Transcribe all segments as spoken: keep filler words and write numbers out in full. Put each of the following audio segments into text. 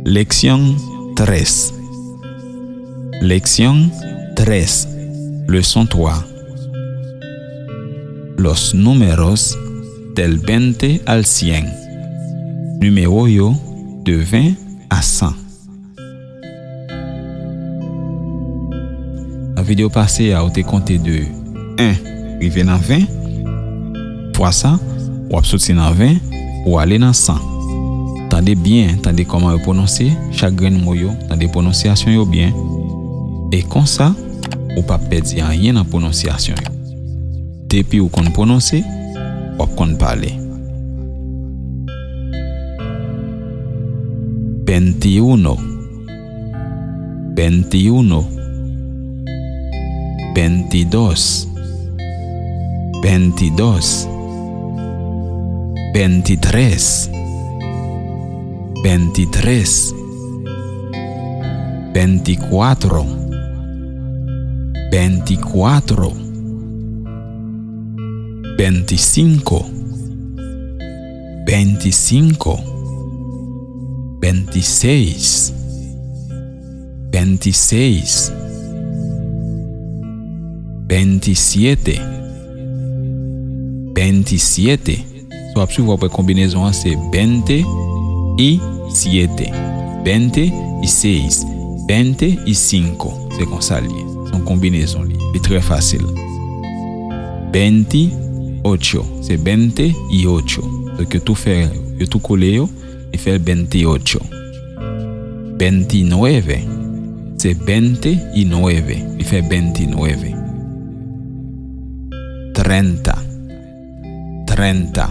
Lección tres. Lección tres. Leson twa. Los números del veinte al cien. Nimewo yo de ven a san. Nan videyo pase a, ou te konte de en rive nan ven. Fwa sa, w ap soti nan ven pou w ale nan san. Tande byen, tande kòman yo pwononse chak grenn mo yo, tande pwononsyasyon yo byen. E konsa, ou p ap pèdi anyen nan pwononsyasyon yo. Depi ou konn pwononse, w ap konn pale. Veintiuno. Veintiuno, veintidós, veintidós, veintitrés, veintitrés, veinticuatro, veinticuatro, veinticinco, veinticinco, veintiséis, veintiséis, veintisiete, veintisiete. Si w ap swiv, w ap wè konbinezon an se veinte y siete. Veinte y seis. Veinte y cinco. Se konsa l ye. Se yon konbinezon li. Li trè fasil. Veintiocho. Se veinte y ocho. Donk, yo tou fè, yo tou kole yo. Li fè veintiocho. Veintinueve. Se veinte y nueve. Li fè veintinueve. Treinta. Treinta.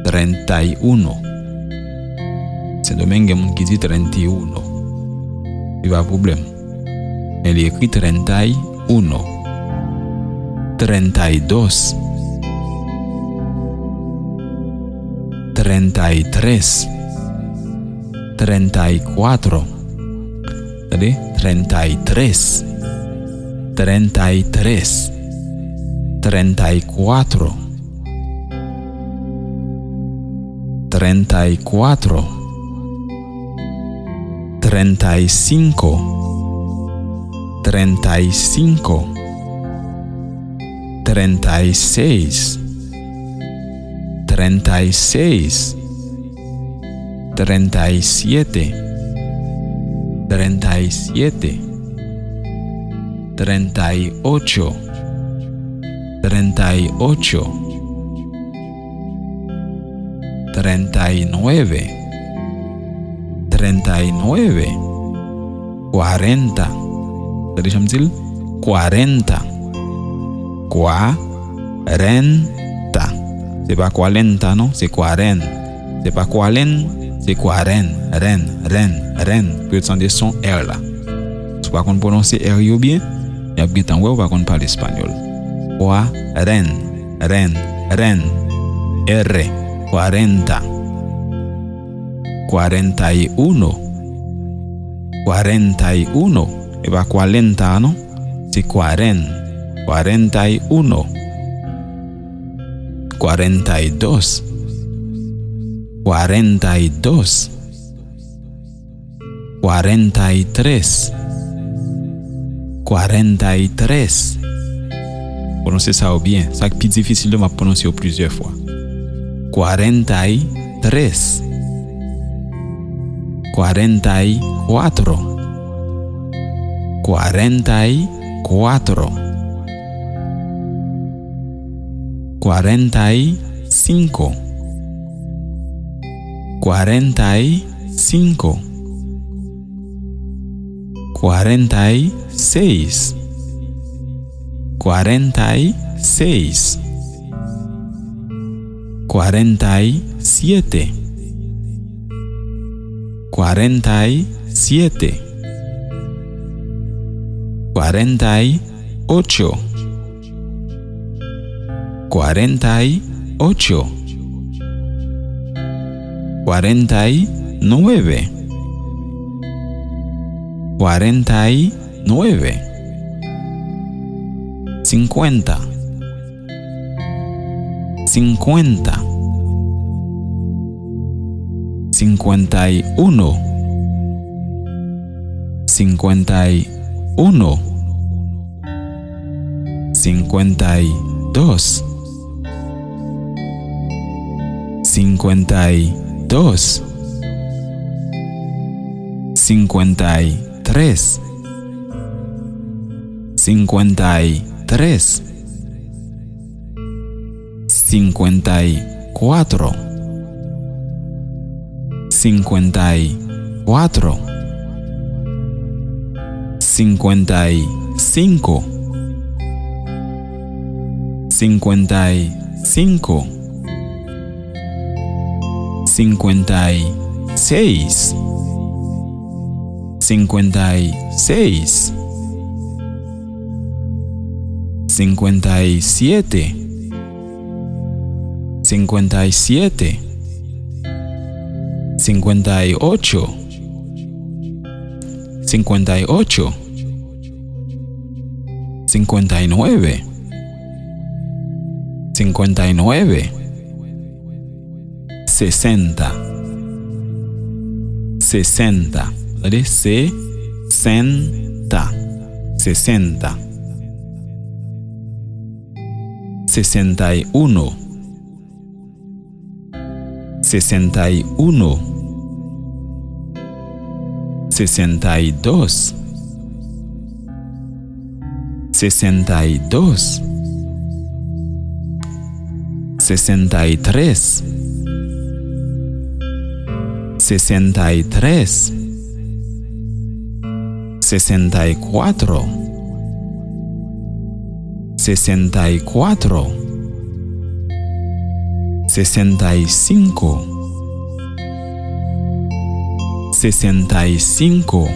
Treinta y uno. Sendomeng gen moun ki di treinta y uno. Li pa pwoblèm. Men li ekri treinta y uno. Treinta y dos. Treinta y tres. Treinta y cuatro. Tande? Treinta y tres. Treinta y tres. Treinta y cuatro. Treinta y cuatro. Treinta y cinco. Treinta y cinco. Treinta y seis. Treinta y seis. Treinta y siete. Treinta y siete. Treinta y ocho. Treinta y ocho. Treinta y nueve. Treinta y nueve. Cuarenta. Tande jan m di l? Cuarenta. Cuarenta. Se pa kwalenta non, se kwaren. Se pa kwalen, se kwaren. Ren, ren, ren. Pou yo tande son R la. Si w pa konn pwononse R yo byen, y ap gentan wè w pa konn pale espanyòl. Kwaren, ren, ren. R, cuarenta. Cuarenta y uno. Cuarenta y uno. E pa kwalenta non. Se kwaren. Cuarenta y uno. Cuarenta y dos. Cuarenta y dos. Cuarenta y tres. Cuarenta y tres. Pwononse sa yo byen. Sa k pi difisil yo, m ap pwononse yo plizyè fwa. Cuarenta y tres. Cuarenta y cuatro. Cuarenta y cuatro. Cuarenta y cinco. Cuarenta y cinco. Cuarenta y seis. Cuarenta y seis. Cuarenta y siete. Cuarenta y siete. Cuarenta y ocho. Cuarenta y ocho. Cuarenta y nueve. Cuarenta y nueve. Cincuenta. Cincuenta. Cincuenta y uno. Cincuenta y uno. Cincuenta y dos. Cincuenta y dos. Cincuenta y tres. Cincuenta y tres. Cincuenta y cuatro. Cincuenta y cuatro. Cincuenta y cinco. Cincuenta y cinco. Cincuenta y seis. Cincuenta y seis. Cincuenta y siete. Cincuenta y siete. Cincuenta y ocho. Cincuenta y ocho. Cincuenta y nueve. Cincuenta y nueve. Sesenta. Sesenta. Tande, sesenta. Sesenta. Sesenta y uno. Sesenta y uno. Sesenta y dos. Sesenta y dos. Sesenta y tres. Sesenta y tres. Sesenta y cuatro. Sesenta y cuatro. Sesenta y cinco. Sesenta y cinco.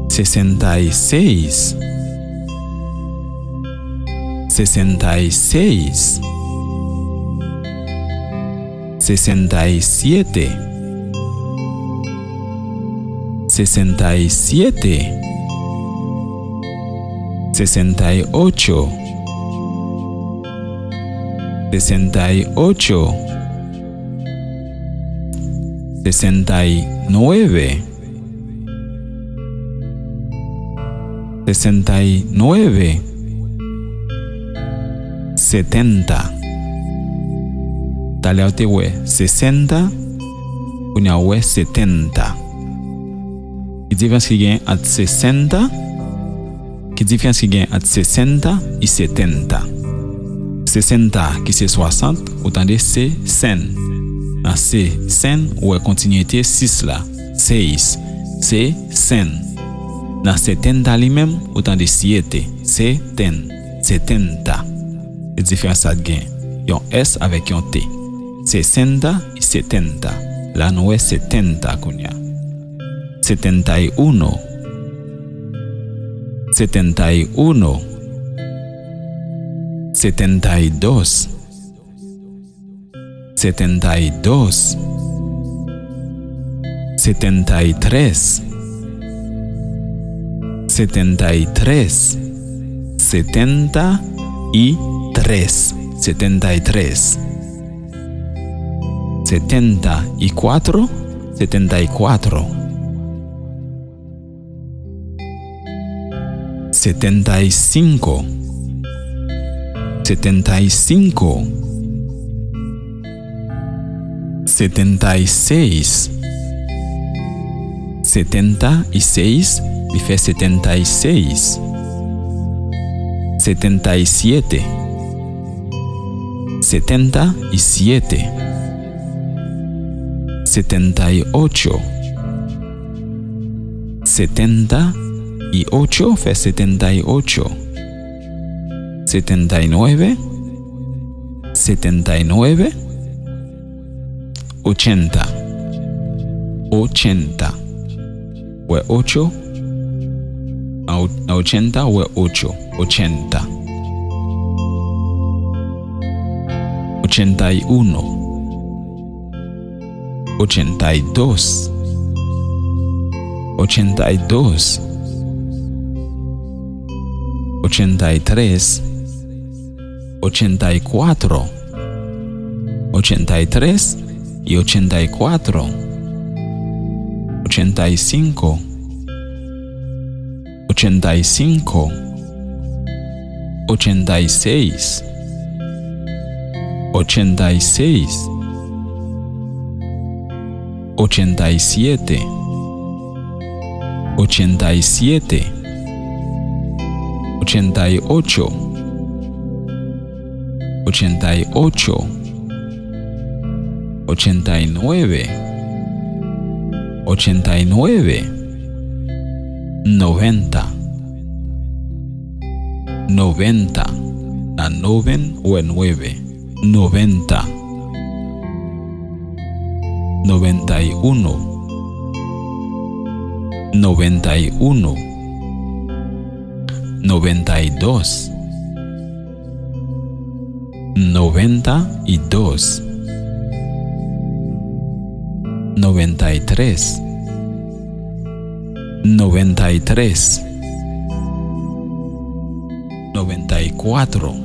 Sesenta y seis. Sesenta y seis. Sesenta y siete. Sesenta y siete. Sesenta y ocho. Sesenta y ocho. Sesenta y nueve. Sesenta y nueve. Setenta. Talè ou te wè sesenta, kounye a ou wè setenta. Ki diferans ki gen ant sesenta? Ki diferans ki gen ant sesenta y setenta? Sesenta, ki se swasant, ou tande, se sen. Nan se sen, ou wè kontinyite sis la. Seis. Se sen. Nan setenta li menm, ou tande siete. Seten. Setenta. Se diferans sa t gen. Yon S avèk yon T. Sesenta y setenta. La nou wè setenta kounye a. Setenta y uno. Setenta y uno. Setenta y dos. Setenta y dos. Setenta y tres. Setenta y tres. Setenta y tres. Setenta y tres. Setenta y cuatro. Setenta y cuatro. Setenta y cinco. Setenta y cinco. Setenta y seis. Setenta y seis, li fè setenta y seis. Setenta y siete. Setenta y siete. Setenta y ocho. Setenta y ocho, fè setenta y ocho. Setenta y nueve. Setenta y nueve. Ochenta. Ochenta. Wè ocho. Nan o-, nan ochenta, wè ocho. Ochenta. Ochenta y uno. Ochenta y dos. Ochenta y dos. Ochenta y tres. Ochenta y cuatro. Ochenta y tres y ochenta y cuatro. Ochenta y cinco. Ochenta y cinco. Ochenta y seis. Ochenta y seis. Ochenta y siete. Ochenta y siete. Ochenta y ocho. Ochenta y ocho. Ochenta y nueve. Ochenta y nueve. Noventa. Noventa. Nan noven ou wè nueve. Noventa. Noventa y uno. Noventa y uno. Noventa y dos. Noventa y dos. Noventa y tres. Noventa y tres. Noventa y cuatro.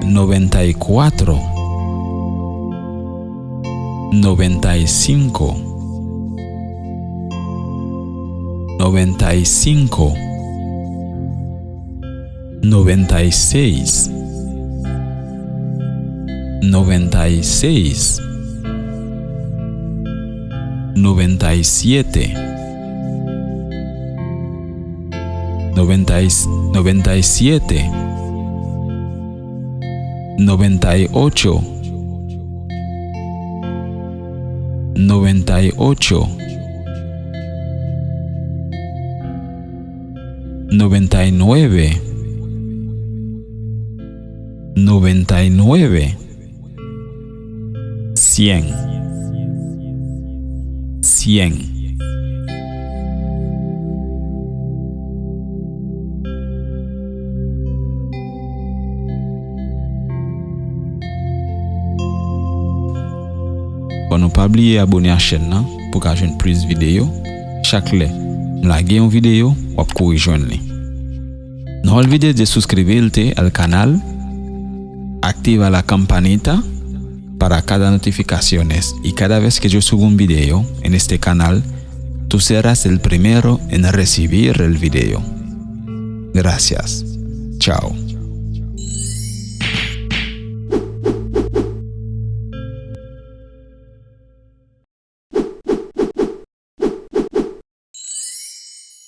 Noventa y cuatro. Noventa y cinco. Noventa y cinco. Noventa y seis. Noventa y seis. Noventa y siete. Noventa y, noventa y siete. Noventa y ocho. Noventa y ocho. Noventa y nueve. Noventa y nueve. Cien. Cien. Bon, nou pa bliye abone a chèn nan pou ka jwenn plis videyo. Chak lè m lage yon videyo, w ap kouri jwenn li. No olvides de suscribirte al canal, activa la campanita para cada notificaciones y cada vez que yo suba un video en este canal, tú serás el primero en recibir el video. Gracias. Chao.